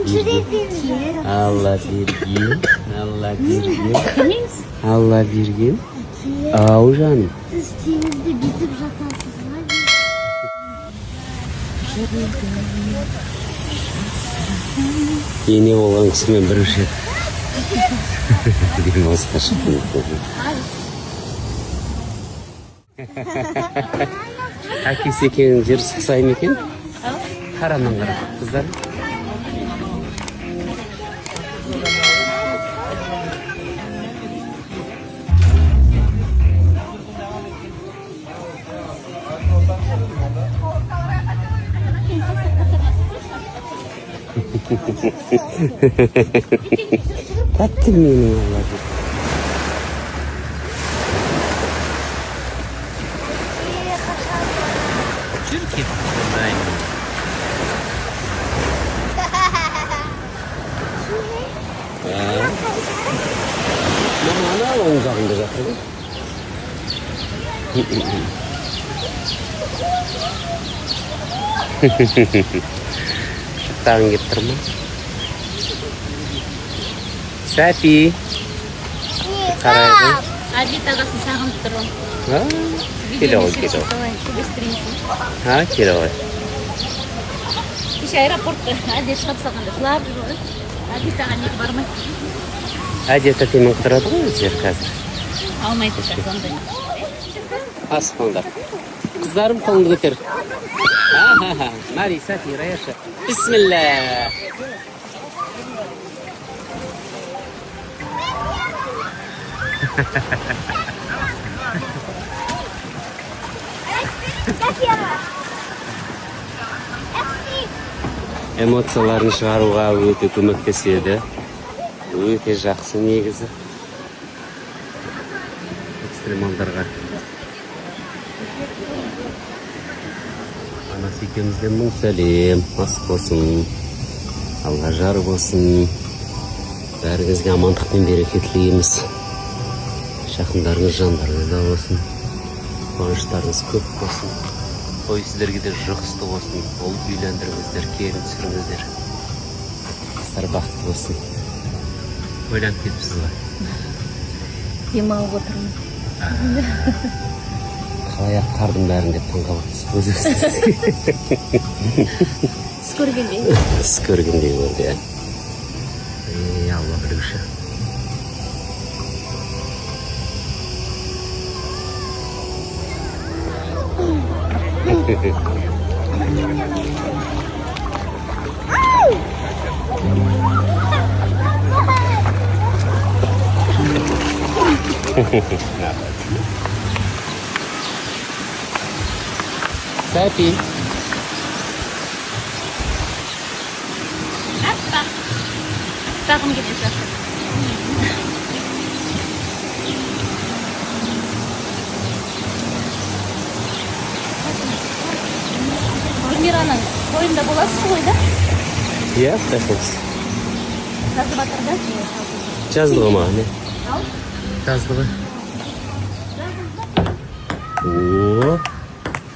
Берген, Алла берген, Алла берген. Білмейміз. Алла берген. Ау, жаным. Сіз теңізде бүйтіп жатасыз ба? Ене болған кісімен бірінші рет демалысқа шықтым. Әкесі екеуінің жүрісі ұқсай ма екен? Қарамнан қара, қыздар. Тәтті менің, Алла берген. Жүр, кеттік. Мама, ана оң жағында жатыр ғой. Шықтағың келіп тұр ма, Сәфи? Қарай ғой. Әдет ағасын сағынып тұр ғой. А, келе ғой, келе ғой. А, келе ғой. Кеше аэропортта Әдет шығып салғанда жылап жүр ғой. Әдет аға неге бармайды? Әдет әкемен қыдырады ғой өздері қазір. Алмайды қазір ондай. Асықпаңдар, қыздарым, қолыңды көтер. Ахаха. Мари, Сафи, Раяша, бисмилля. Эмоцияларын шығаруға өте көмектеседі, өте жақсы негізі экстремалдарға. Анасы екеумізден мың сәлем, ас болсын, Алла жар болсын. Бәріңізге амандық пен береке тілейміз. Жақындарыңыз жандарыңызда болсын, қуаныштарыңыз көп болсын, той сіздерге де жұғысты болсын. Ұл үйлендіріңіздер, келін түсіріңіздер, қыздар бақытты болсын. Ойланып кетіпсіз ғой. Демалып отырмын. Қалай атқардың бәрін деп таңқалып өз. Түс көргендей. Түс көргендей болды, иә. Ей, Алла білуші. Сәпи. Аппақ аппағым келе жатыр. Гүлмираның тойында боласыз ғой, да? Иә, құдай қаласа. Жазып жатыр да. Жазды ғой маған, иә. Ал. Жазды ғой. О,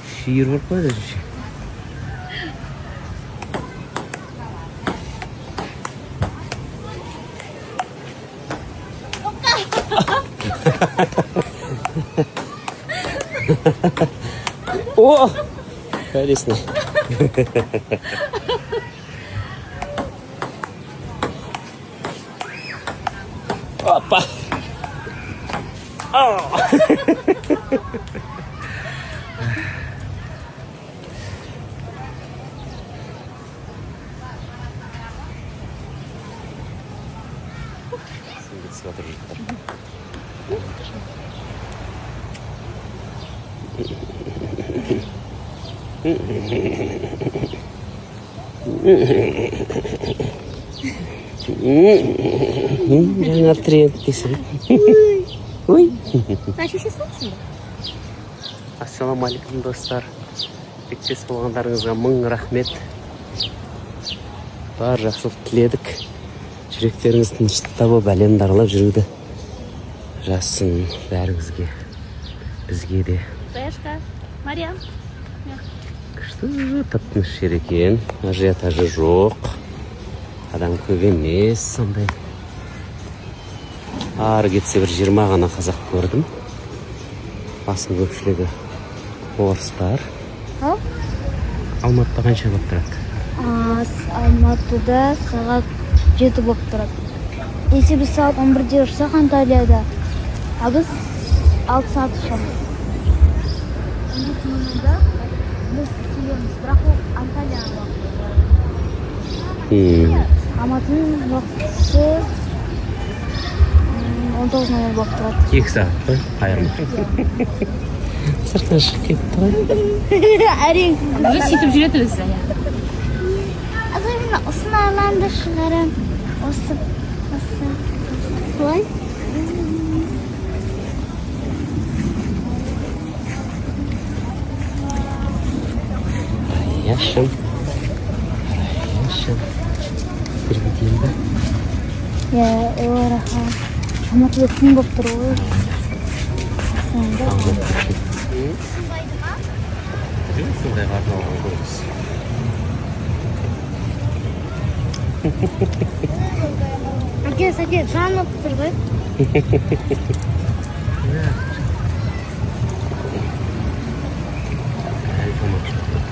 шиыр болып қояды өзінше. О, бәлесіне. Опа. Суға түсіп жатыр жұрттар. Жаңа тренд дейсің. Ой. Шешесі болсын ба? Ассалаумағалейкум, достар! Тілектес болғандарыңызға мың рахмет. Бар жақсылық тіледік. Жүректеріңіз тыныштық тауып, әлемді аралап жүруді жазсын бәріңізге, бізге де. Раешка, Мариям. Күшті, тып тыныш жер екен, ажиотажы жоқ. Адам көп емес сондай. Ары кетсе бір 20 ғана қазақ көрдім. Басым көпшілігі орыстар. Алматыда қанша болып тұрады? Алматыда сағат 7 болып тұрады. Если біз сағат 11-де ұшсақ Анталияда, а біз 6 сағат ұшамыз. 11:00-да біз келеміз, бірақ ол Анталияның уақыты. Алматының уақытысы 19:00 болып тұрады. 2 сағат қой айырма. Сыртына шығып кетті ғой. Әрең. Өзі сөйтіп жүреді өзі. Особенно осыны аламын да шығарамын. Осы, осы. Солай. Раяшым. Раяшым. Бір кетейін ба? Иә, о, рахат. Алматыда түн болып тұр ғой. Сонда. Сондайға арналған глобус. Әке, сәке, жанып тұр ғой. Әлі тамақ ішіп отыр.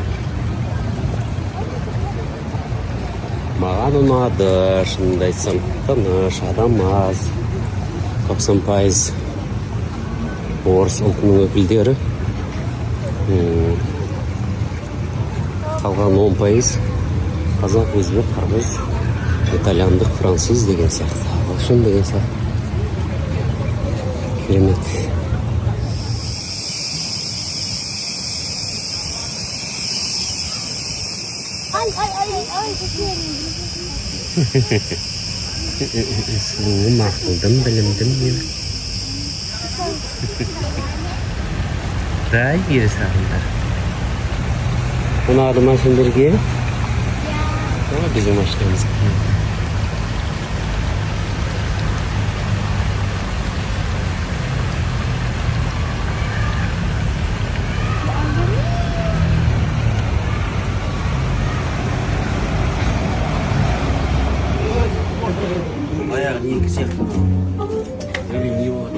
Маған ұнады, шынымды айтсам, тыныш, адам аз. 90% орыс ұлтының өкілдері. Қалған 10% қазақ, өзбек, қырғыз, итальяндық, француз деген сияқты, ағылшын деген сияқты. Керемет. Ай, ай, ай, ай, көтерім. Сұлуым, ақылдым, білімдім мен. Құдай бере сағындар. Ұнады ма сендерге? О, біздің машинамыз келді. Аяғы екі сияқты. Или не болады.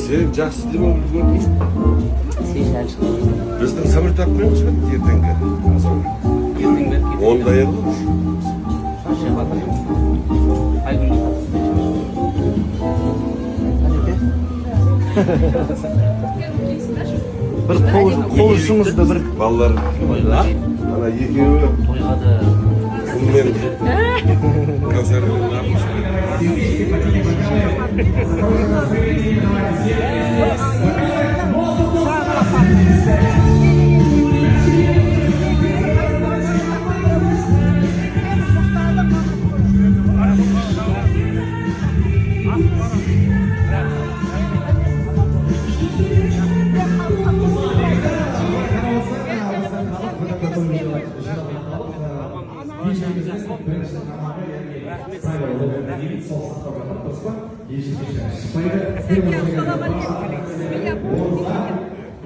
Сен жақсы демалып үлгердің. Сен әлі шықпайсың. Біздің самолет алып қоямыз ба ертеңгі? Ертең бері кетемін. Оны даярлау. Шаршап жатырмын. Айгүл Бір қол қол ұшыңызды бір Балалар Тойға. ана екеуі Тойға да кіммен консервімен.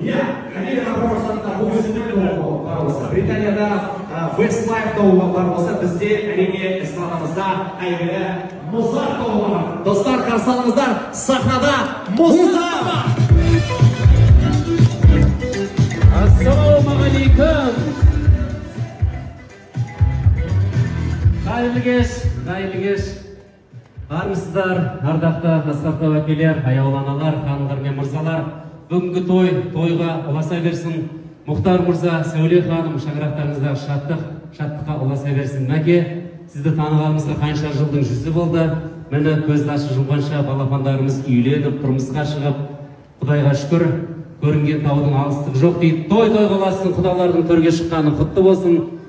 Иә, Америка Құрама Штаттарында бұл өсімдік бар болса, Британияда Westlife тобы бар болса, бізде, әрине, эстрадамызда әйгілі Музарт тобы бар. Достар, қарсы алыңыздар, сахнада Музарт! Ассалаумағалейкум. Қайырлы кеш, қайырлы кеш. Армысыздар, ардақты асқар әкелер, аяулы аналар, ханымдар мен мырзалар. Бүгінгі той тойға ұласа берсін. Мұхтар мырза, Сәуле ханым, шаңырақтарыңыздағы шаттық, шаттыққа ұласа берсін. Мәке, сізді танығанымызға қанша жылдың жүзі болды. Міне көзді ашып жұмғанша балапандарымыз үйленіп, тұрмысқа шығып, Құдайға шүкір, көрінген таудың алыстығы жоқ дейді. Той тойға ұлассын, құдалардың төрге шыққаны құтты болсын.